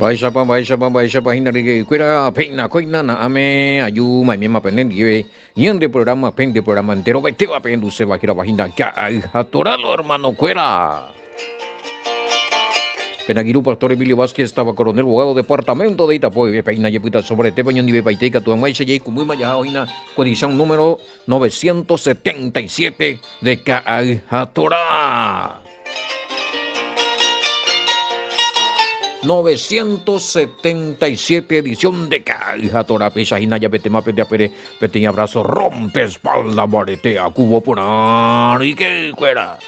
Mba'éichapa, mba'éichapa, mba'éichapa hína ryke'ykuéra, péina kóina na'ãme aju maiméma pene ndive, ñande programa, pende programa enterovetéva pehenduséva hérava hína Ka'ay ha Toralo hermano-kuéra. Penagiru Pastor Emilio Vázquez, táva Coronel Bogado, departamento de Itapúa guive, péina jepytaso mbaretépe oñondivepaite ikatu hag̃uáicha jaikũmbýma jaha hína ko edición número 977 de Ka'ay ha Torá. 977 edición de Ka'ay ha Torá péicha hína japetéma pende apére peteĩ abrazo rompe espalda mbarete akuvo porã ryke'ykuéra.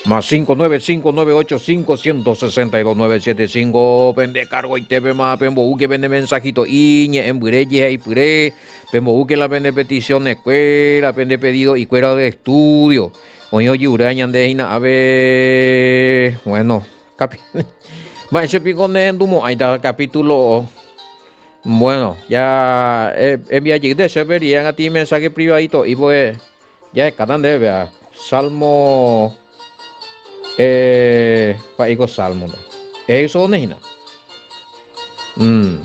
Más 595 985 162 975 pende cargoitépema pemboúke pende mensajito iñe'ẽmbyre jehaipyre pemboúke la pende peticiones kuéra pende pedido ikuéra de estudio oĩ ojyvýra ñande hína ave bueno capi mba'éicha piko nehendumo'ãita capítulo bueno ya envía jeýta chéve rire ag̃ati mensaje privadito ipoe Jahekáta ndéve péva Salmo eh, mba'éiko Salmo nde? Éxodo ne hína. Mm.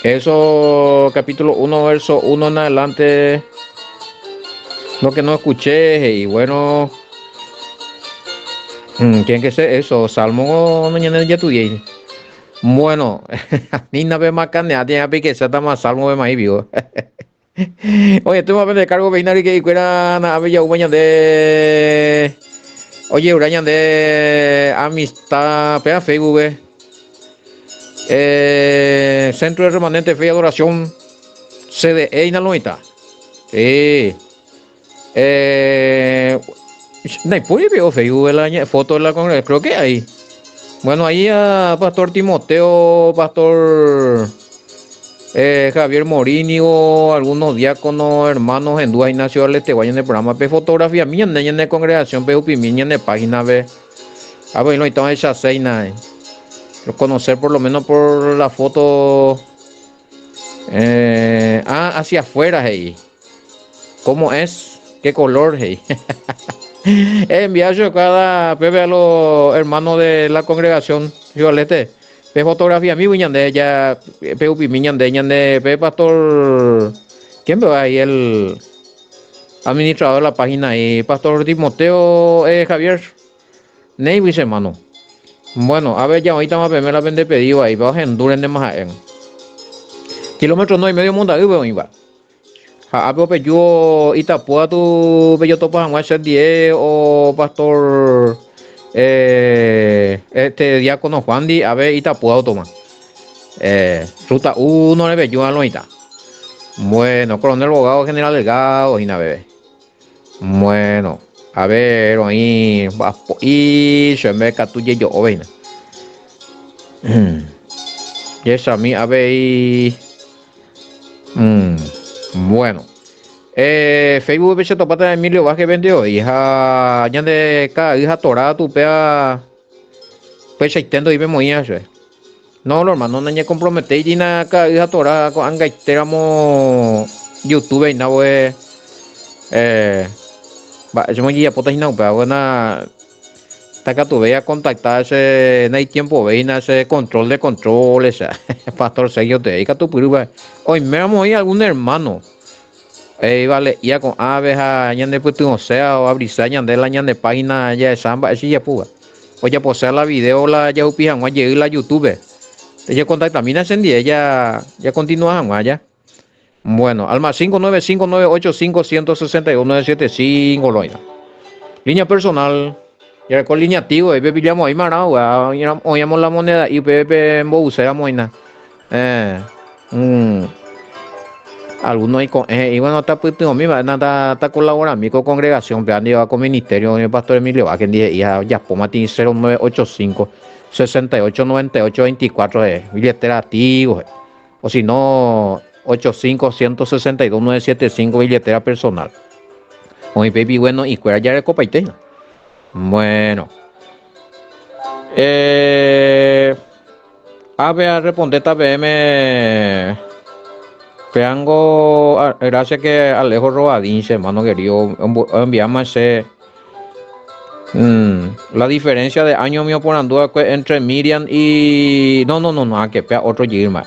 Éxodo capítulo 1 verso 1 en adelante. Lo que no escuché, he'i, bueno, mm, tiene que ser eso, Salmo no ñane jatudiéi. Bueno, anína pe makanea tiene pikesátama Salmo pe maí vivo. Oñetỹva pende kárgo peína ryke'ykuéra na'ápe ja'úva ñande oje'ura ñande amista péva Facebook-pe. Eh, Centro de Remanente Fe y Adoración CDE hína lo oĩta. Sí. Eh, ndaipóri peo Facebook-pe la foto de la congregación, creo que hay. Bueno, ahí a Pastor Timoteo, Pastor eh, Javier Morínigo, algunos diáconos, hermanos en ahí Ciudad del Este, en el programa pe fotografía mía, en la congregación pe upimi en la página ve. Ah, bueno, estamos hecha seina. Conocer por lo menos por la foto. Eh, ah, hacia afuera, hey. ¿Cómo es? ¿Qué color? Hey. Envía yo cada pepe a los hermanos de la congregación Ciudad del Este. Pe fotografía mi ñande ya pe upimi ñande ñande pe pastor ¿Quién ve ahí el administrador de la página ahí? Pastor Timoteo eh, Javier Neivis hermano. Bueno, a ver ya oĩtama peme la pende pedido ahí, pa ohendúrente más ha'e. Kilómetro no y medio Monda'ýpe oĩva. Ha ápe opeju Itapúa tu pejotopa hag̃ua che ndie o pastor eh, este diácono Juan ndi ave Itapúa otoma. Eh, ruta 1 repeju aloĩta. Bueno, coronel Bogado, general Delgado hína bebé. Bueno, a ver, oĩ mba'apo'i cheme katu jejo'óve hína. Jechami avei. Mm, bueno. Eh, Facebook-pe che topáta Emilio Vázquez vendioi ha ñande ka'ay ha torá tupéa peichaite ndoĩve moĩva chupe. No, lo hermano, nañecomprometéi hína ka'ay ha torá ko'ãngaitéramo YouTube hína voe eh, mba'éicha ojejapóta hína upéva, na Takatuvéi acontacta che naitiempovéina che control de controles che pastor Sergio tee ikatupyrýva oiméramo oĩ algún hermano ivale'ía ko'ãve ha ñanepytyvõséva oabrisa ñande la ñande página jahecha mba'e che ijapúva ojaposéva la video la jahupi hag̃ua jey la youtube ejecontactamína chendie ja jacontinua hag̃ua ja Bueno, al más 595 985 162 975 loina. Línea personal, jareko línea tigo, ahí pillamos ahí marã, oĩamo la moneda y pe mbouséramo oĩna. Eh, mm, alguno iko'ẽ he'i, bueno, tapytyvõmi mba'éna ta, ta colaborami ko congregación pe andiva ko ministerio, oĩ pastor Emilio Vázquez ndi he'i ha ojapóma ti 0985 68 98 24 he'i, billetera tigo he'i. O si no, 85 162 975 billetera personal. Oĩ péipi bueno ikuéra jarekopaite hína. Bueno. Eh, ápe arrespondéta peẽme péango gracias que Alejo Robadín che hermano querido enviáma che. La diferencia de año umi oporandu va'ekue entre Miriam y... No, no, no, no, ake, péa otro jeýma.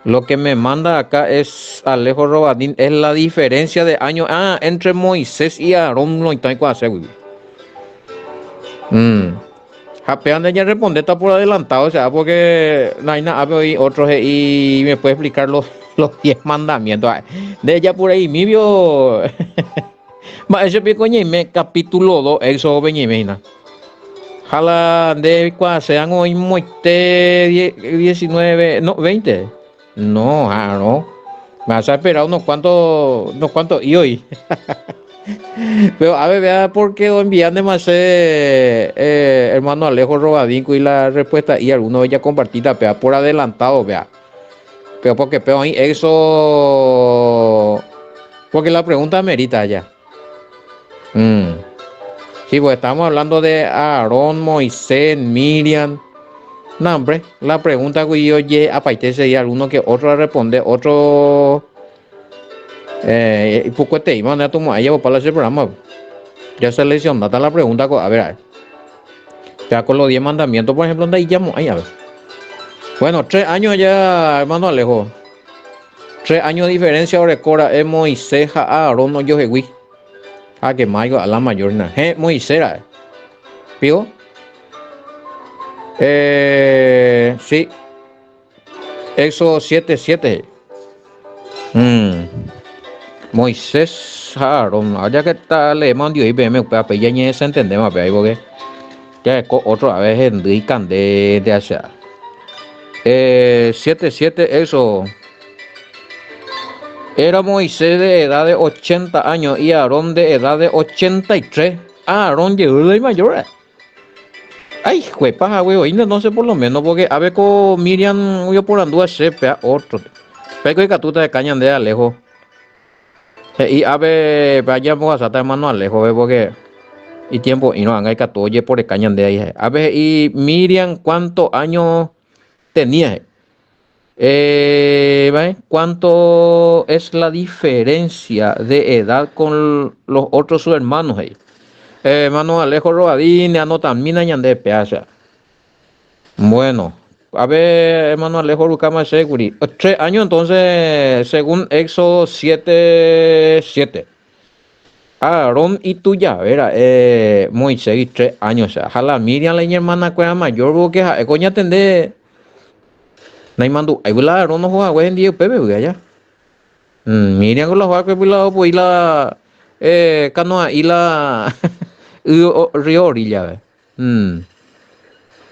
Lo que me manda acá es Alejo Robadín, es la diferencia de año, ah, entre Moisés y Aarón loitã oikuaaségui. Ha péa nde ñarrespondéta por adelantado, o sea, porque naina ápe oĩ otro he'i me puede explicar los, los diez mandamientos. Nde japureimívio Mba'éicha piko ñaime capítulo 2 Éxodo-pe ñaime hína? Ha la nde eikuaasévango oimoite 19, no, 20. No, ha'arõ. Me vas a esperar unos cuantos, unos cuantos y hoy. Pero a ver, vea porque envían demasiado eh, hermano Alejo Robadinco y la respuesta y alguno ya compartida, vea, por adelantado, vea. Pero porque peo oĩ Éxodo porque la pregunta amerita ya. Mm. Sí, pues estamos hablando de Aarón, Moisés, Miriam. No, hombre, la pregunta que yo ye apaite sería alguno que otro a responde, otro eh, ipukueteíma ande atumo'ã japopa la che programa. Ya seleccionata la pregunta ko, a ver, a ver. Ya con los 10 mandamientos, por ejemplo, ndaijamo'ãi, a ver. Bueno, tres años ya, hermano Alejo. Tres años de diferencia oreko ra'e Moisés ha Aarón ojohegui. Ha que más a la mayor na. He, Moisés ra'e. Pío? Eh, sí. Éxodo 7, 7. Mm. Moisés ha Aarón. Ya que está leemos Dios peẽme upéva pe ya ñe'ẽsentendéma pe ahí porque jareko otro a veces hendy ikande acha. Eh, 7, 7, Éxodo. Era Moisés de edad de 80 años y Aarón de edad de 83. Aarón jey la mayor. Ay, juepa hague oíne entonces por lo menos porque a ver ko Miriam oiporandu che pea otro. Péko ikatúta de caña nde Alejo. He'i ápe pe ajapohasáta hermano Alejo ve porque itiempo irõ anga ikatu ojeporeka ñande ahí. Ápe he'i Miriam cuánto años tenía. Eh, ¿vale? ¿Cuánto es la diferencia de edad con los otros sus hermanos? Hey? Eh, hermano Alejo Robadín, anotamína ñande peacha. Bueno, a ver, hermano Alejo Rucama Seguri. 3 años entonces, según Éxodo 7, 7. Aarón y tuya, vera, eh, Moisés y 3 años. O sea, jala Miriam la hermana cuera mayor, porque ha'e coña tende. Naimandu'ái la Aarón oho hague hendie upépe allá. Miriam con la oho la opoi la eh, canoa'i la y río orilla. Ve.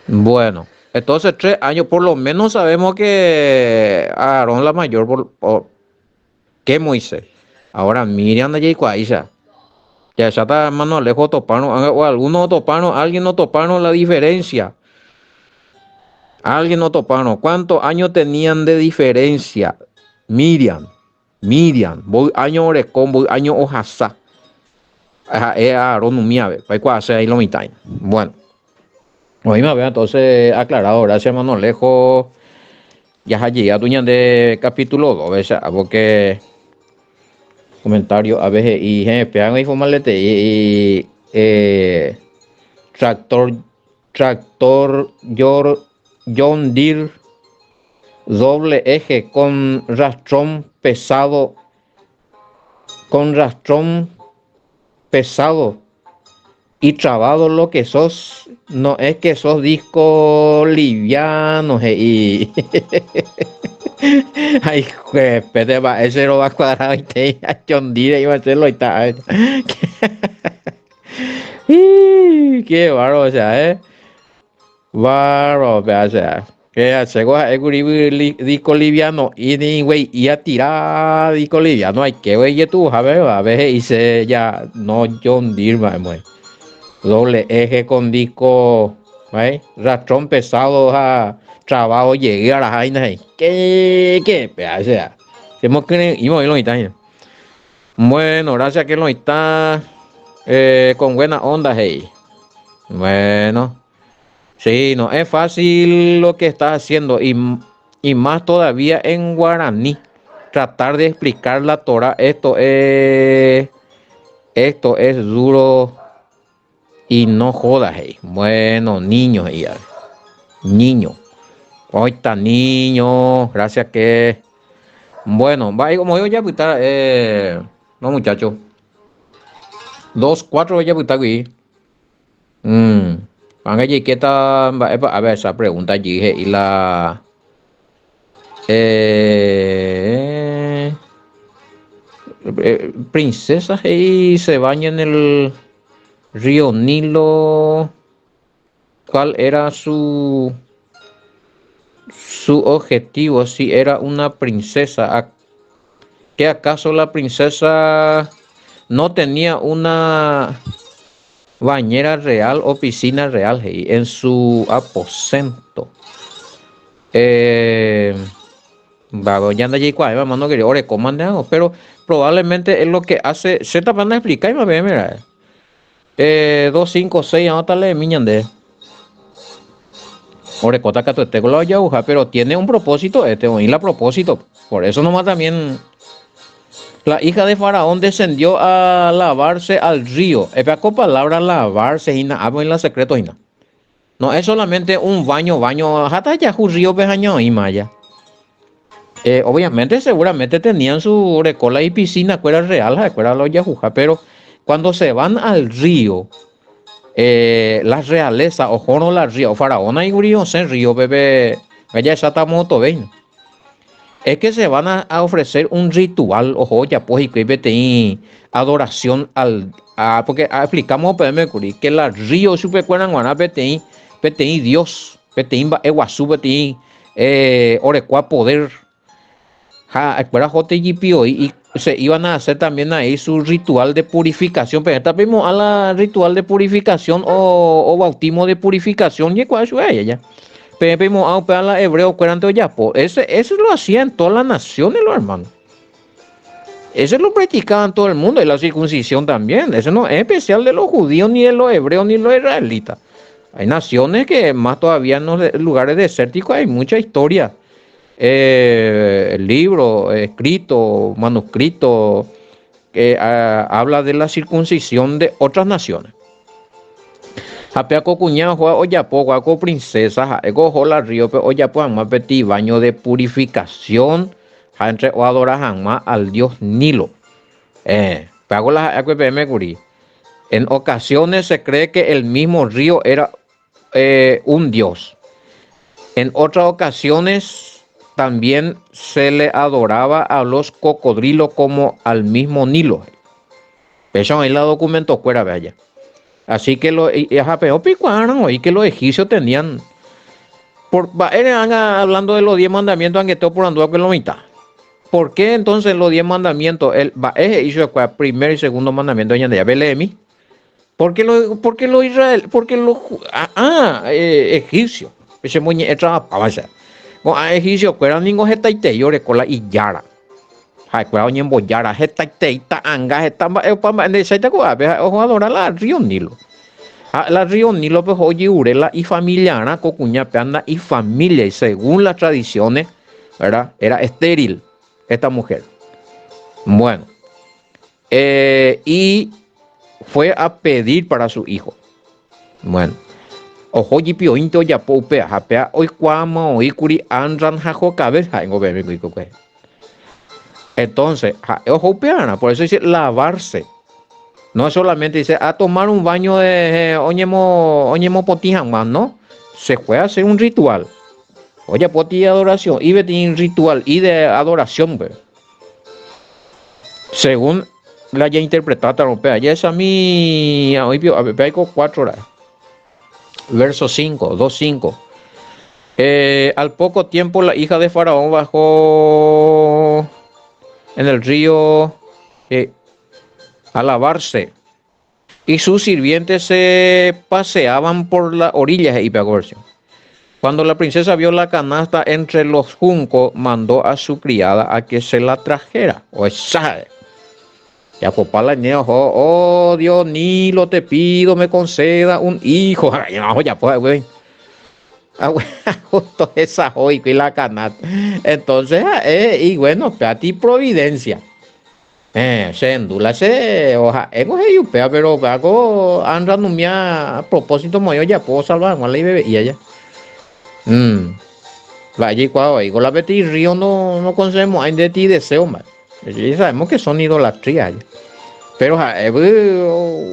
Bueno, entonces 3 años, por lo menos sabemos que Aarón la mayor por que Moisés. Ahora Miriam de jaikuaáicha. Ya está hermano Alejo toparon, o algunos toparon, alguien no toparon la diferencia. Alguien no toparon. ¿Cuántos años tenían de diferencia? Miriam. Miriam. Mboy año oreko, mboy año ohasa. Ha'e Aarón umíave. Paikuaase ahí lo mitad. Bueno. Oíme vea entonces aclarado. Gracias, hermano Alejo. Ya ha llegado ñande capítulo 2, ¿ves? Porque comentario a veces y pegan y formalete y eh, tractor tractor John Deere doble eje con rastrón pesado con rastrón pesado y trabado lo que sos no es que sos disco liviano y ay juepete va ese lo va a cuadrar y John Deere iba a hacerlo y tal. Qué bárbaro, o sea, eh. Bárbaro, o sea. Que hacego ha'ékuri disco liviano y ni güey y a tirar disco liviano hay que güey tú a ver a veces hice ya no John Deere ma doble eje con disco ¿eh? Rastrón pesado a trabajo llegué a la jaina qué qué o sea hemos que íbamos lo está bueno, gracias que lo está eh, con buena onda, hey. Bueno, sí, no es fácil lo que estás haciendo y más todavía en guaraní. Tratar de explicar la Torah, esto es duro. Y no joda he'i. Bueno, niño he'i ave. Niño. Oita niño, gracias que. Bueno, mba'e omoĩ ojapyta ra'e no muchacho. Dos, cuatro ojapyta gui. Mm. Anga jaikéta mba'épa ave esa pregunta jey he'i la eh, eh, princesa he'i se baña en el río Nilo. ¿Cuál era su su objetivo si era una princesa? ¿Qué acaso la princesa no tenía una bañera real o piscina real en su aposento? Eh, pero probablemente es lo que hace. Se te van a explicar y me mira. Eh, 2, 5, 6, anótale mi ñande. Orekóta katuete ko la ojahuha, pero tiene un propósito este, oĩ la propósito. Por eso nomás también la hija de Faraón descendió a lavarse al río. Epea ko palabra lavarse hína, ápe oĩ la secreto hína. No es solamente un baño, baño, hata jahu río pe haña oĩma ya. Eh, obviamente, seguramente tenían su recola y piscina cuera real, ha'ekuéra la ojahuha, pero cuando se van al río, eh, la realeza ohórõ la río, faraón aiguri osẽ río pepe jahecháta motovéi. Es que se van a, a ofrecer un ritual, oho ojapo hikuái peteĩ adoración al a, porque explicamos peẽme kuri que la río chupekuéra g̃uarã peteĩ peteĩ dios, peteĩ mba'e guasu, peteĩ eh, orekua poder Ha ha'ekuéra ohóte jepi voi y se iban a hacer también ahí su ritual de purificación. Peẽ tapeimo'ã la ritual de purificación o, o bautismo de purificación jekuaa chupe aja. Peẽ peimo'ã upéva la hebreo kuérante ojapo. Ese, eso lo hacían todas las naciones, los hermanos. Eso lo practicaban todo el mundo y la circuncisión también. Eso no es especial de los judíos, ni de los hebreos, ni de los israelitas. Hay naciones que más todavía en los lugares desérticos hay mucha historia eh, libro escrito, manuscrito, que ah, habla de la circuncisión de otras naciones. Ha péa ko kuña oho ojapo kua ko princesa ha'éko oho la río-pe ojapo hag̃ua peteĩ baño de purificación ha entre oadora hag̃ua al dios Nilo. Eh, péako la ha'eakue peẽme kuri. En ocasiones se cree que el mismo río era eh, un dios. En otras ocasiones también se le adoraba a los cocodrilos como al mismo Nilo. Péicha oĩ la documento-kuérape aja. Así que lo ha peikuaárõ oĩ que los egipcios tenían por mba'ére ág̃a hablando de los diez mandamientos angete oporandúva lo mitã. ¿Por qué entonces los diez mandamientos el mba'e he'i chupekuéra primer y segundo mandamiento Ñandejára? Peleemi. Porque lo, porque los Israel, porque los ah, ah eh, egipcio, che moñe'ẽ trabapávaicha. Ko'ã egipcio-kuéra ningo hetaitei oreko la ijára. Ha'ekuéra oñembojára hetaitei ta'anga, heta mba'e opa mba'e ndecháita ko'ápe ha'e oho adora la río Nilo. Ha la río Nilo-pe oho ojevure la ifamiliarã ko kuña péa nda'ifamiliai según las tradiciones, ¿verdad? Era estéril esta mujer. Bueno, eh, y fue a pedir para su hijo. Bueno, oho jepi oĩnte ojapo upéva ha péa oikuaáma oĩ kuri Amram ha Jocabed ha'éngo peẽme kuri kokuehe. Entonces, ha'e oho upearã, por eso dice lavarse. No solamente dice a tomar un baño de oñemo oñemopotĩ hag̃ua, no. Se fue a hacer un ritual. Ojapo ti adoración, y peteĩ ritual y de adoración pe. Según la jainterpretátarõ upéva, jahechami oĩ pio ápe, péa oiko 4 ra'e. Verso 5, 2, 5. Eh, al poco tiempo la hija de Faraón bajó en el río eh, a lavarse y sus sirvientes se paseaban por la orilla, he'i péa ko versión. Cuando la princesa vio la canasta entre los juncos, mandó a su criada a que se la trajera. Ohecha ha'e. Japopa la ñe oho, oh Dios Nilo, te pido me conceda un hijo. Ha ojapo ha'e upéi. Justo hesaho hikuái la canasta. Entonces ha'e he'i, bueno, péa ti providencia. Héẽ, che rendu la che ha'éko he'i upéva, péro upévako anranumia propósito moĩ ojapo osalva hag̃ua la ibebe'i aja. Mba'e jaikuaa oĩko la peteĩ rrío nokonsehemo'ãi ndéti ideseo mba'e. Sabemos que son idolatría aja. Péro ha'évy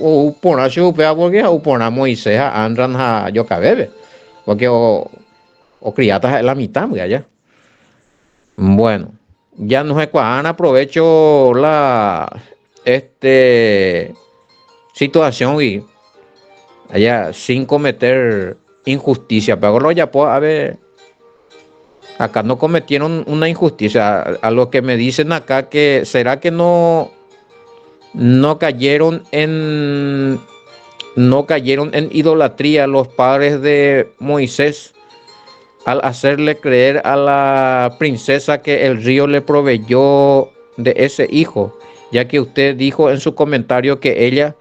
ou porã chupe upéva pórke ou porã Moisés ha Amram ha Jocabedpe, pórke okriáta ha'e la mitãgui aja. Bueno, ya nohekuaána provecho la este situación-gui allá sin cometer injusticia. Pero lo ojapo a ver, acá no cometieron una injusticia. A lo que me dicen acá que será que no, no cayeron en no cayeron en idolatría los padres de Moisés al hacerle creer a la princesa que el río le proveyó de ese hijo, ya que usted dijo en su comentario que ella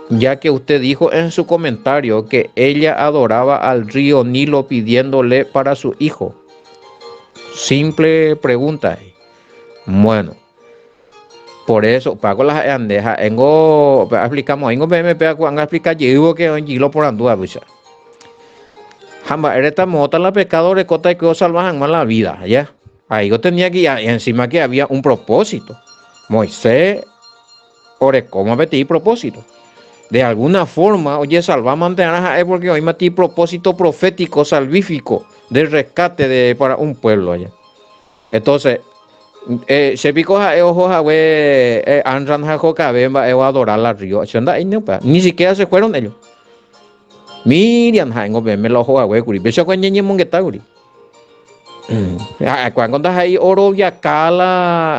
ya que usted dijo en su comentario que ella adoraba al río Nilo pidiéndole para su hijo. Simple pregunta. Bueno, por eso, pago las andeja, engo, explicamos, engo PMP, anga explica llevo que gilo por andúa, pucha. Ha mba'éreta moõta la pecado orekóta oiko osalva hag̃ua la vida, ya. Ahí yo tenía que y encima que había un propósito. Moisés orekóma peteĩ propósito. De alguna forma ojesalva mantearã ha'e porque oĩma ti propósito profético salvífico de rescate de para un pueblo allá. Entonces, eh, che piko ha'e oho hague eh, Amram ha Jocabed mba'e oadora la río. Che nda'éine upéva. Ni siquiera se fueron ellos. Miriam ha'éngo peẽme la oho hague kuri. Péicha ko ñañemongeta kuri. Ha'ekuérango ndaha'éi oroviaka la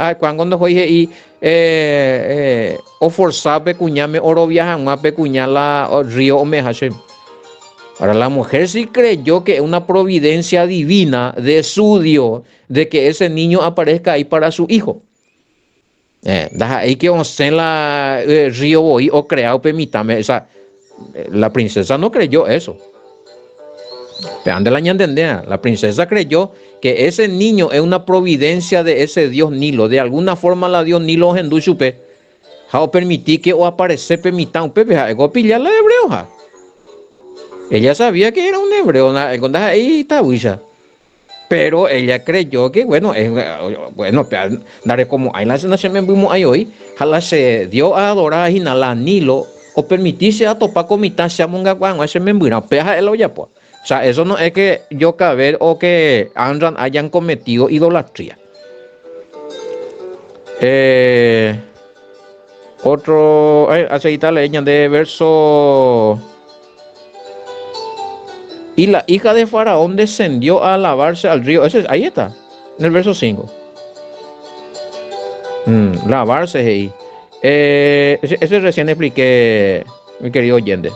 ha'ekuérango ndohói he'i eh, eh, oforsa pe kuñáme orovia hag̃ua pe kuña la río ome'ẽha chupe. Ahora la mujer sí creyó que una providencia divina de su Dios de que ese niño aparezca ahí para su hijo. Eh, ndaha'éi que osẽ la eh, río voi ocrea upe mitãme. Esa, eh, la princesa no creyó eso. Pe ande la ñantendea. La princesa creyó que ese niño es una providencia de ese dios Nilo. De alguna forma la dios Nilo ohendu chupe. Ha opermiti que oaparece pe mitã upépe ha'e opilla la hebreo ha. Ella sabía que era un hebreo, ndaha'éi itavýicha. Pero ella creyó que bueno, es, bueno, ndarekomo'ãi la nachemembymo'ãi voi, ha la che Dios aadora hína la Nilo opermiti che atopa ko mitã che amongakuaa hag̃ua che membyrã, upéva ha'e la ojapo. O sea, eso no es que Jocabed o que Amram hayan cometido idolatría. Eh, otro, eh, aseguita leer ñande verso. Y la hija de Faraón descendió a lavarse al río. Ese, ahí está, en el verso 5. Lavarse, hey. Eh, ese, ese recién expliqué, mi querido oyente.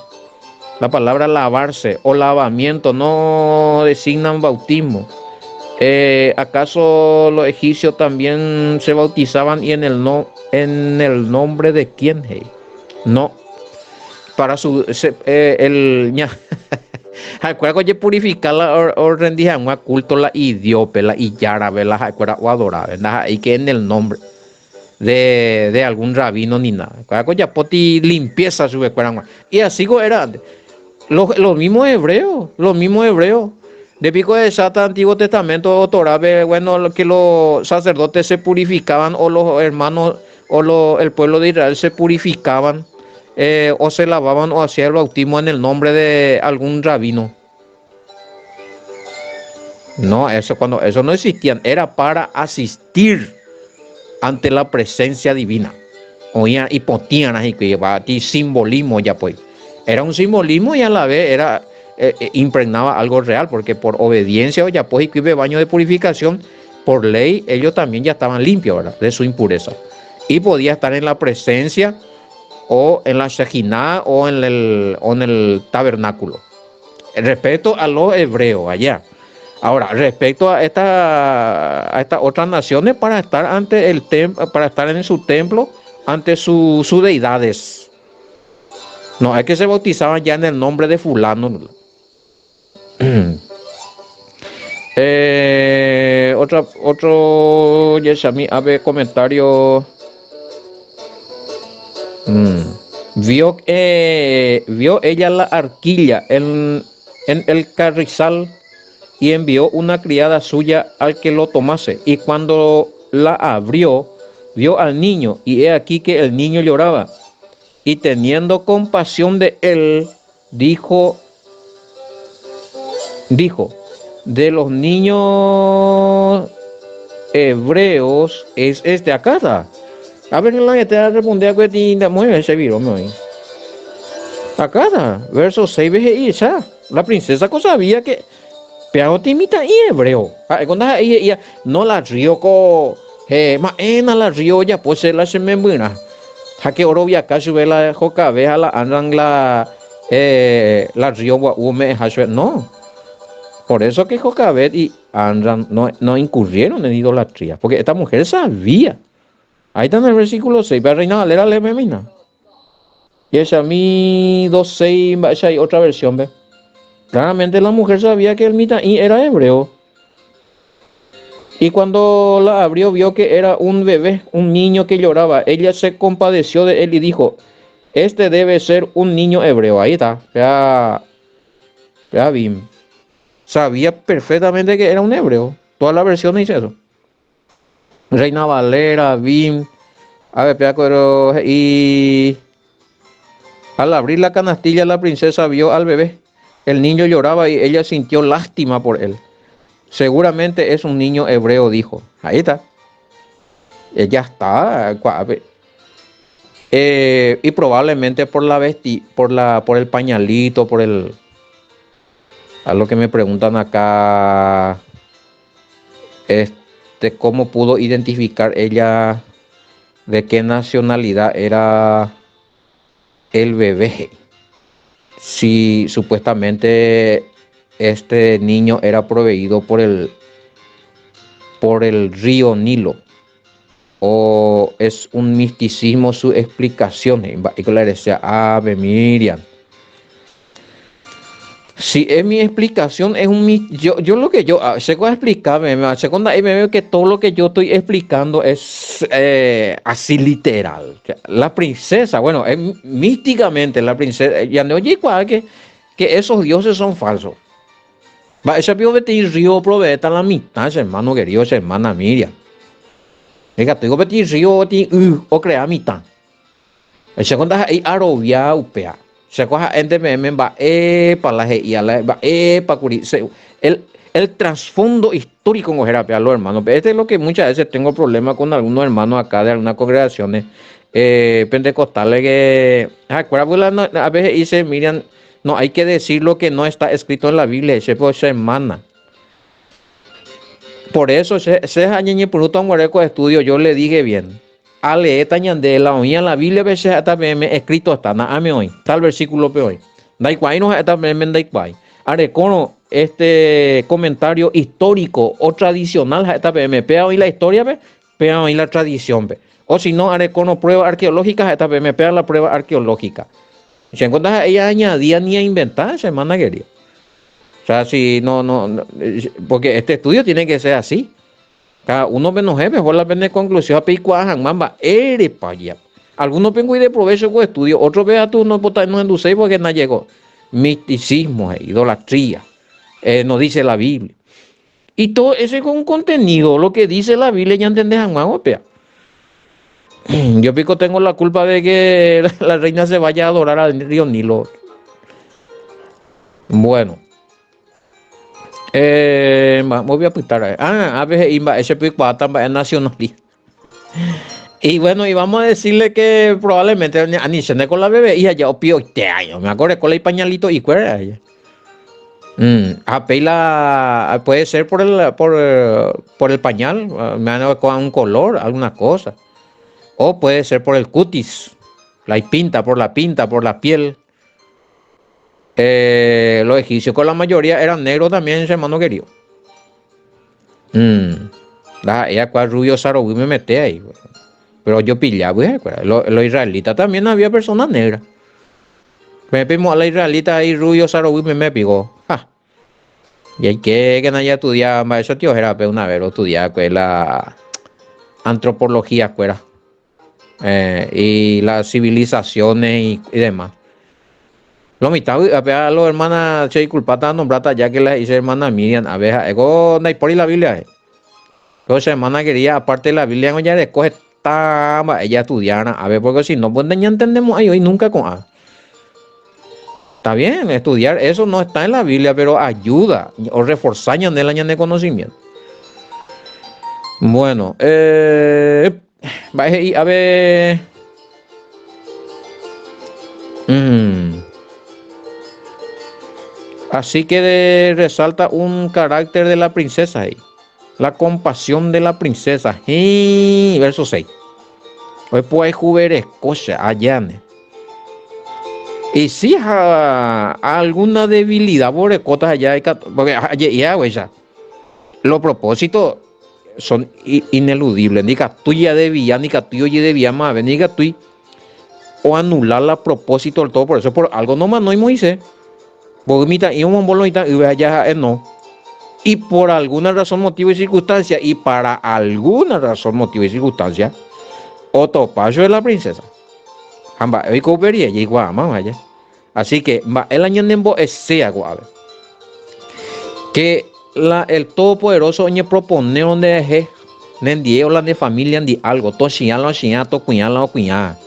La palabra lavarse o lavamiento no designan bautismo. Eh, ¿Acaso los egipcios también se bautizaban y en el, no, en el nombre de quién? Hey? No. Para su se, eh, el ña ha'ekuéra ojepurifica la orrendi hag̃ua culto la idiope, la ijárape, la ha'ekuéra oadorápe, ndaha'éi que en el nombre de, de algún rabino ni nada. Ha'ekuéra ojapóti limpieza chupekuéra g̃uarã. Y así ko era antes. Los, los mismos hebreos, los mismos hebreos. De pico de Sata Antiguo Testamento o Torápe, bueno, que los sacerdotes se purificaban o los hermanos o lo, el pueblo de Israel se purificaban eh, o se lavaban o hacían el bautismo en el nombre de algún rabino. No, eso cuando eso no existían, era para asistir ante la presencia divina. Oía y potían así simbolismo ya pues. Era un simbolismo y a la vez era eh, eh, impregnaba algo real, porque por obediencia ya pues y baño de purificación, por ley ellos también ya estaban limpios, ¿verdad? De su impureza. Y podía estar en la presencia o en la Shekinah o en el, o en el tabernáculo. Respecto a los hebreos allá. Ahora, respecto a esta, a estas otras naciones, para estar ante el templo, para estar en su templo, ante sus su deidades. No, es que se bautizaban ya en el nombre de fulano. Eh, otra, otro, Yeshami, ave comentario. Mm. Vio, eh, vio ella la arquilla en, en el carrizal y envió una criada suya al que lo tomase. Y cuando la abrió, vio al niño, y he aquí que el niño lloraba. Y teniendo compasión de él, dijo, dijo, de los niños hebreos es este acá. A ver, la gente responde a que te ese viró, Acá está, verso 6 veje ya. La princesa sabía que peago timita y hebreo. No la río ko he ma'éna la río ojapo che la che membyrã. Ha ke oroviaka chupe la jokave ha la andan la eh, la río gua'u ome'ẽha chupe. No. Por eso que Jocabed y Amram no, no incurrieron en idolatría. Porque esta mujer sabía. Ahí está en el versículo 6. Pero Reina Valera léeme mina. Y esa mi 2.6, esa hay otra versión, ve. Claramente la mujer sabía que el mitaí era hebreo. Y cuando la abrió vio que era un bebé, un niño que lloraba. Ella se compadeció de él y dijo, este debe ser un niño hebreo. Ahí está. Ya, ya vi. Sabía perfectamente que era un hebreo. Toda la versión dice eso. Reina Valera, Bim, a ver, pero y al abrir la canastilla la princesa vio al bebé. El niño lloraba y ella sintió lástima por él. Seguramente es un niño hebreo, dijo. Ahí está. Ella está. Eh, y probablemente por la vesti, por la, por el pañalito, por el. A lo que me preguntan acá. Este, cómo pudo identificar ella de qué nacionalidad era el bebé. Si supuestamente este niño era proveído por el, por el río Nilo. O es un misticismo su explicación. Ave Miriam. Si es mi explicación, es un yo, yo lo que yo ah, sé cómo explicarme, me cuando me veo que todo lo que yo estoy explicando es eh, así literal. La princesa, bueno, es místicamente la princesa, ya no oye igual que, que esos dioses son falsos. Va, ese pio peteĩ río oproveéta la mitã, che hermano querido, che hermana Miriam. Ikatúiko peteĩ río peteĩ y ocrea mitã. Chéko ndaha'éi arovia upéva. Chéko ha'énte peẽme mba'épa la he'íva, la mba'épa kuri. El, el trasfondo histórico ngo héra péva los hermanos. Este es lo que muchas veces tengo problema con algunos hermanos acá de algunas congregaciones eh, pentecostales que ha'ekuéra pues la, a veces dice, Miriam, no hay que decir lo que no está escrito en la Biblia, che pues hermana. Por eso, che, che añeñepyrũta amoguare ko estudio, yo le dije bien. Aleéta ñande la oĩva la Biblia-pe che ha'éta peẽme escrito está, na'ãme oĩ, tal versículo-pe oĩ. Ndaikuaáirõ ha'éta peẽme ndaikuaái. Arekórõ este comentario histórico o tradicional ha'éta peẽme, péva oĩ la historia-pe, péva oĩ la tradición-pe. O si no, arekórõ prueba arqueológica ha'éta peẽme, péva la prueba arqueológica. Chéngo ndaha'éi añadía ni ainventa, che hermana querida. O sea, si no, no, porque este estudio tiene que ser así. Káda uno penohẽ peho la pene conclusión ha peikuaa hag̃ua mba'érepa ojejapo. Alguno pengo ideprovecho ko estudio, otro pe katu nohenduséi porque najeko misticismo he'i, idolatría, eh, no dice la Biblia. Y todo ese con contenido, lo que dice la Biblia ñantende hag̃ua upéva. Yo piko tengo la culpa de que la reina se vaya a adorar al río Nilo. Bueno. Eh, voy a apuntar. Ah, a veces iba ese picuata nacionalista. Y bueno, y vamos a decirle que probablemente ni se con la bebé y allá opio este año. Me acuerdo con el pañalito y cuera. Mm, la puede ser por el, por, por el pañal, me han con un color, alguna cosa. O puede ser por el cutis, la pinta, por la pinta, por la piel. Eh, los egipcios con la mayoría eran negros también, hermano querido. Mm. La, ella cual rubio sarowi me mete ahí. Pero yo pillaba, pues, los lo israelitas también había personas negras. Me pimo a la israelita ahí rubio sarowi me me pegó. Ja. Y hay que que nadie estudiaba, eso tío era una vez lo estudiaba, pues, la antropología, fuera. Eh, y las civilizaciones y demás. Lo mitad vy'ápe a lo hermana, che disculpata nombrata ya que la hice hermana Miriam, a ver, ha'éko ndaipóri la Biblia he. Pero che hermana querida, aparte la Biblia ngo jareko heta mba'e jaestudiarã ave, porque si no, pues ndañantendemo'ãi oĩ nunca ko'ã. Está bien, estudiar eso no está en la Biblia, pero ayuda o reforza ñande la ñane conocimiento. Bueno, eh, mba'e he'i ave mm. Así que de, resalta un carácter de la princesa ahí. La compasión de la princesa. Hĩ, verso 6. Oipoayhuvereko che ajáne. Y si ha alguna debilidad vorekóta allá porque aje'i haguéicha. Los propósitos son ineludibles. Ndikatúi jadevia, ndikatúi ojedevia mave, ndikatúi oanula la propósito del todo por eso por algo nomanói Moisés. Mboy mitã'i omombo lo mitã yve aja ha'e no. Y por alguna razón, motivo y circunstancia, y para alguna razón, motivo y circunstancia, otopa chupe la princesa. Ha mba'e oiko upe rire, jaikuaáma aja. Así que mba'e la ñanembo'eséa ko'ápe. Que la el Todopoderoso oñeproponérõ nderehe, nendie o la ne familia ndi algo, tochiã la ochiã, tokuiã la okuiã.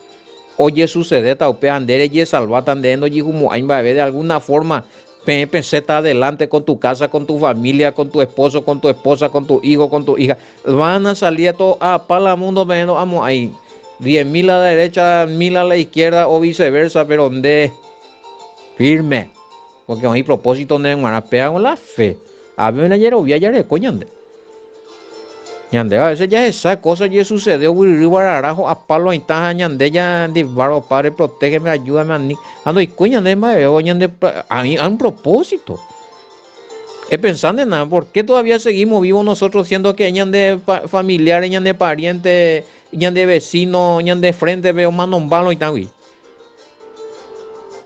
Ojesucedéta upéva nde rejesalváta, nde ndojehumo'ãi mba'eve de alguna forma peẽ pesẽta adelante con tu casa, con tu familia, con tu esposo, con tu esposa, con tu hijo, con tu hija. Van a salir to'apa la mundo peẽ ndo'amo'ãi. Diez mil a la derecha, mil a la izquierda o viceversa, pero nde firme. Porque oĩ propósito ndéve g̃uarã, péva con la fe. Ápe jajerovia jareko ñande. Ñande a veces jahecha cosa ojesucede oguyryry guarara ho'apa lo oĩta ha ñande jandivaro Padre protégeme, ayúdame ani. Ha ndoikói ñande mba'eve o ñande hay un propósito. Epensa nena, ¿por qué todavía seguimos vivos nosotros siendo que ñande familiares, ñande parientes, ñande vecino, ñande frente pe omanomba lo oĩtagui?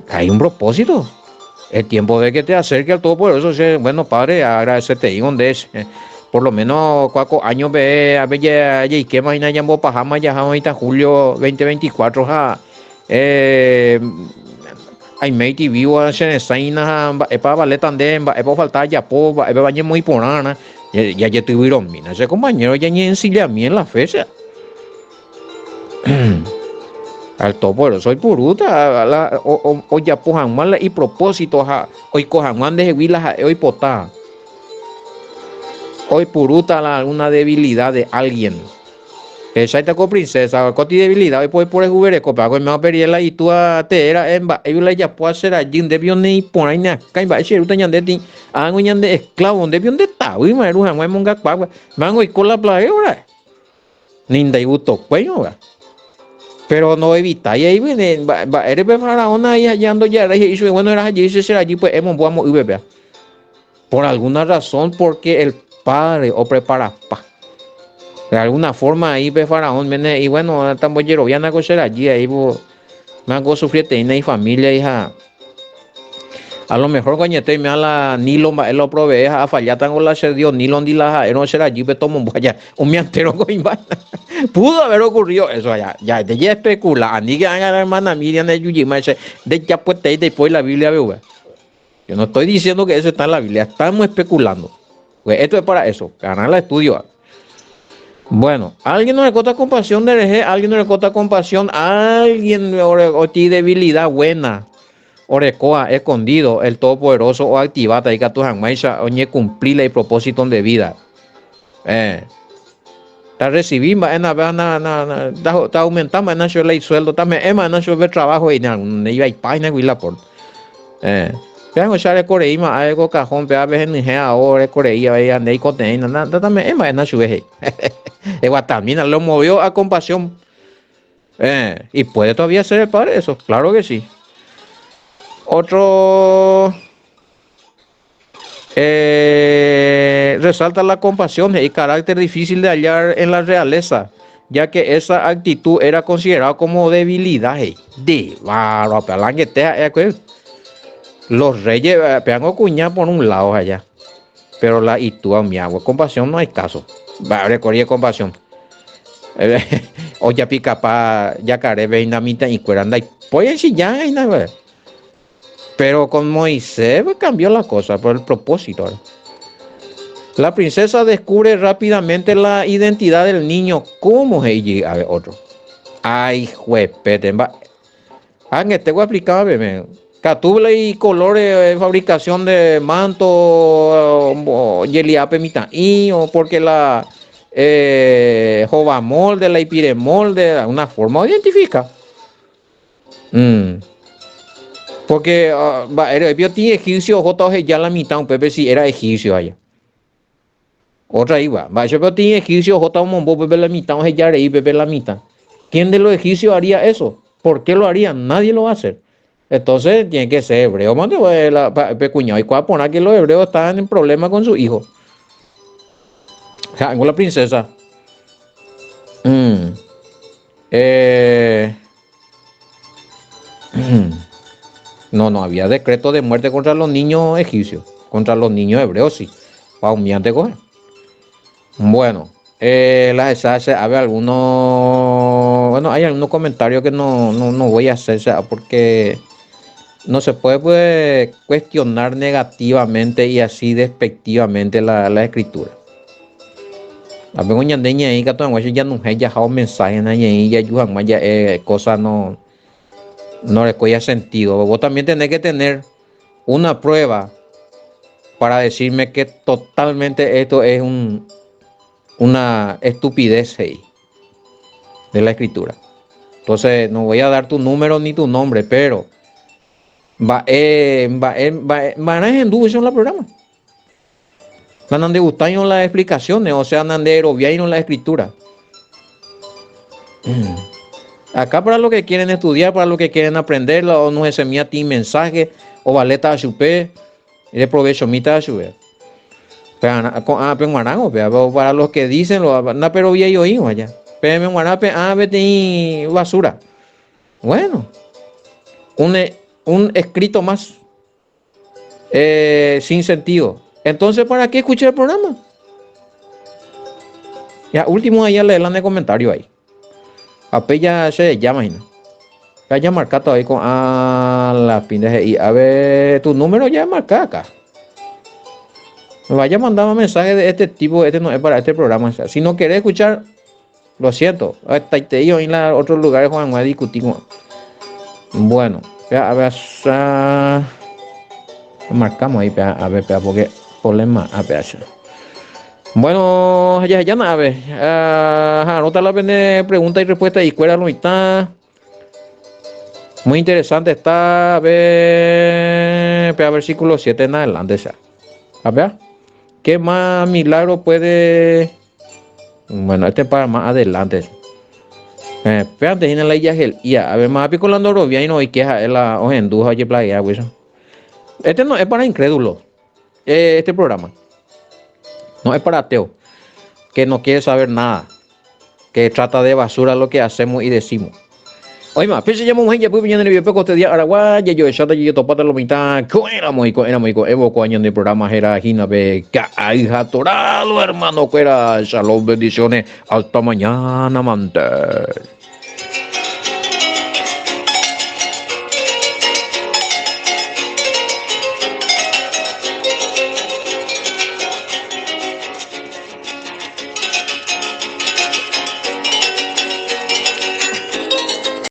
Hay un propósito. El tiempo de que te acerque al Todopoderoso, che, bueno, Padre, agradecete nde, por lo menos cuatro años pe ave jaikéma hína ñambopaháma jaha oĩta julio 2024 ha eh, aiméiti vivo che resãina ha mba'épa valéta nde, mba'épa ofalta ajapo, mba'épa ñemoĩ porãrã, jajetyvyromína che compañero ñañeensillami en la fe, che. Al Todopoderoso oipurúta la ojapo hag̃ua la ipropósito ha oiko hag̃ua ndehegui la ha'e oipota. Oipurúta la alguna debilidad de alguien. Pehecháita ko princesa, ko ti debilidad oiporehuvereko, pe oime operie la itúa tee ra'e mba'égui la ijapóva che rajy, nde pio neiporãi ne akãi mba'e che rúta ñande tĩ, ág̃a ñande esclavo, nde pio ndetavýma eru hag̃ua emongakuaa, ág̃a oiko la plagueo ra'e. Ni ndaigustokuéirõva. Péro ndoevitái aígui ne mba'ére pe faraón ahí aja ndojaerái he'i chupe, bueno, eraha jey che che rajy pya'e emombo amo ýpe péa. Por alguna razón, porque el padre opreparapa. De alguna forma ahí pe faraón mene he'i, bueno, tambojeroviána ko che rajy ahí, Mango osufrieteína ifamilia ha a lo mejor ko añete oime la Nilo mba'e la oprovee ha afallátango la che Dios Nilo ndi la ha'érõ che rajýpe tomombo aja umi antero ko imba'e. Pudo haber ocurrido eso ya, ya te ya especula, aníke ág̃a la hermana Miriam ejujýma che ndejapoetei ndaipói la Biblia-pe upe. Yo no estoy diciendo que eso está en la Biblia, estamos especulando. Pues esto es para eso, ganar la estudio. Bueno, alguien no recota compasión de reje, alguien no recota compasión, alguien o tiene debilidad buena, orekoa escondido, el Todopoderoso o activata ikatu hag̃uáicha oñecumpli la propósito de vida. Eh. Ta recibí mba'e na na na na ta aumenta mba'e na chupe la isueldo, ta me'ẽ mba'e na chupe trabajo he'i neivaipa hína gui la por. Eh. Péango che arekoreíma ave ko cajón pévape henyhẽ ao arekorei avei ha ndeikotevẽina na tame'ẽ mba'e na chupe he'i. Eguatamína, lo movió a compasión. Eh, y puede todavía ser el padre eso, claro que sí. Otro Eh, resalta la compasión y carácter difícil de hallar en la realeza, ya que esa actitud era considerada como debilidad. De barro, Los reyes, peango cuña por un lado allá, pero la itúa mi agua, compasión no hay caso. Va, recorría compasión. Ojapikapa jakarépe hína mitã'ikuéra ndaipói enchilla hína pe. Pero con Moisés cambió la cosa por el propósito. La princesa descubre rápidamente la identidad del niño. ¿Cómo he'i ave otro? Ay, juepete, mba'e. Angete explicaba peme. Katu la color de fabricación de manto, jeliape mitã'i, o porque la hova molde, la ipire molde, una forma identifica. Porque mba'ére otĩ egipcio ohóta oheja la mitã upépe si era egipcio allá. Otra iba. Mba'éichapa otĩ egipcio ohóta omombo upépe la mitã oheja rei upépe la mitã. ¿Quién de los egipcios haría eso? ¿Por qué lo haría? Nadie lo va a hacer. Entonces tiene que ser hebreo. Mande pe kuña oikuaa porã que los hebreos estaban en problema con su hijo. Ha'éngo la princesa. No, no había decreto de muerte contra los niños egipcios. Contra los niños hebreos sí. Pa umiante coge. Bueno, las esas se abre algunos. Bueno, hay algunos comentarios que no, no, no voy a hacer, o sea, porque no se puede, puede cuestionar negativamente y así despectivamente la, la escritura. Apengo ñande ñe'ẽ ikatu hag̃uáicha januhẽ jahao mensaje na ñe'ẽ jaju hag̃ua ja'e cosa no no rekóia sentido. Vos también tenés que tener una prueba para decirme que totalmente esto es un, una estupidez he'i de la escritura. Entonces, no voy a dar tu número ni tu nombre, pero mba'e mba'e mba'e mba'erã ehendu la programa. Nandegustáirõ las explicaciones, o sea, nanderoviáirõ la escritura. Acá para los que quieren estudiar, para los que quieren aprender, o no se ti mensaje, o valeta a chupe, de provecho mita a chupe. Para los que dicen, na pero vi ahí vaya. Pero me pe ah basura. Bueno, un escrito más sin sentido. Entonces, ¿para qué escuchar el programa? Ya, último, ahí le de comentario ahí. Ape ya se llama, Ya ya marca todavía con a la pinta y a ver tu número ya marca acá. Me vaya a mandar un mensaje de este tipo, este no es para este programa. Si no querés escuchar, lo siento. Hasta te digo en la otros lugares Juan a discutir. Bueno, a ver, marcamos ahí, a ver, porque problema a ver. Bueno, ya ya a ver, anota la pregunta y respuesta y cuál lo está. Muy interesante está, a ver, versículo 7 en adelante ya. A ver, ¿qué más milagro puede? Bueno, este para más adelante. Espérate, en la ya. A ver, más pico la y no hay queja la ojenduja oye playa, Este no es para incrédulos. Este programa. No es para ateo. Que no quiere saber nada. Que trata de basura lo que hacemos y decimos. Oima, pese llamo mujer ya puede venir en el video este día aragua ya yo echata yo topata lo mitad coéramos y coéramos y coevo coaño de programa era hina be hija torado hermano cuera shalom bendiciones hasta mañana mante.